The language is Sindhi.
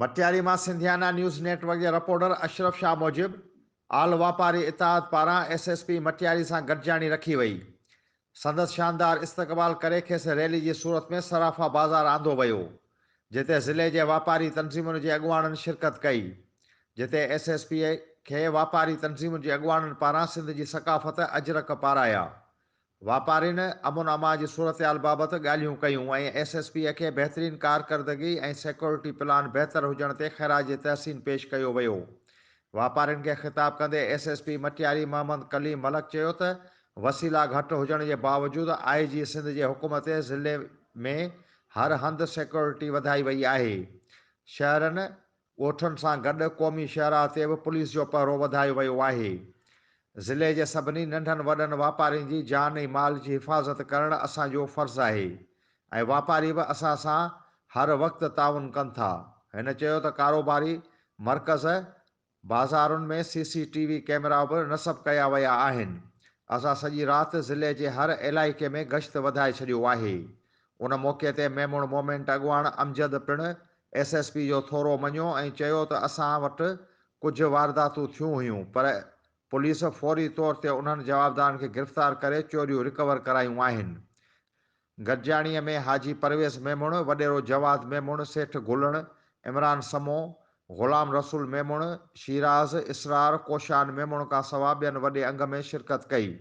مٽياري مان سنڌيانا نيوز نيٽ ورڪ جي رپورٽر اشرف شاهه موجب آل واپاري اتحاد پاران ايس ايس پي مٽياري سان گڏجاڻي رکي وئي. سندس شاندار استقبال ڪري کيس ريلي جي صورت ۾ صرافا بازار آندو ويو، جتي ضلعي جي واپاري تنظيمن جي اڳواڻن شرڪت ڪئي، جتي ايس ايس پي کي واپاري تنظيمن جي اڳواڻن پاران سنڌ جي ثقافت اجرڪ پارايا. واپارين امن امان جي صورتحال بابت ڳالهيون ڪيون ۽ ايس ايس پي کي بهترين ڪارڪردگي ۽ سيڪيورٽي پلان بهتر هجڻ تي خراج تحسين پيش ڪيو ويو. واپارين کي خطاب ڪندي S S P Matiari Muhammad Kaleem Malik چيو ته وسيلا گهٽ هجڻ جي باوجود آء جي سنڌ جي حڪم تي ضلعي ۾ هر هنڌ سيڪيورٽي وڌائي وئي آهي. شهرن ڳوٺن سان گڏ قومي شاهراهه تي به پوليس جو پهرو وڌايو ويو آهي. ضلعي جي سڀني ننڍن وڏن واپارين جي جان ۽ مال جي حفاظت ڪرڻ اسان جو فرض آهي ۽ واپاري به اسان سان هر وقت تعاون ڪن ٿا. هن چيو ته ڪاروباري مرڪز بازارن ۾ سي سي ٽي وي ڪئميرا به نصب ڪيا ويا آهن. اسان سڄي رات ضلعي جي هر علائقي ۾ گشت وڌائي ڇڏيو آهي. ان موقعي تي ميمڻ مومينٽ اڳواڻ امجد پڻ ايس ايس پي جو ٿورو مڃيو ۽ چيو ته اسان وٽ ڪجهه وارداتون ٿيون هيون پر پوليس فوري طور تي انهن جوابدارن کي گرفتار ڪري چوريون رڪور ڪرايون آهن. گڏجاڻي ۾ حاجي پرويز ميمڻ، وڏيرو جواد ميمڻ، سيٺ گلڻ، عمران سمون، غلام رسول ميمڻ، شيراز، اسرار، ڪوشان ميمڻ کانسواء ٻين وڏي انگ ۾ شرڪت ڪئي.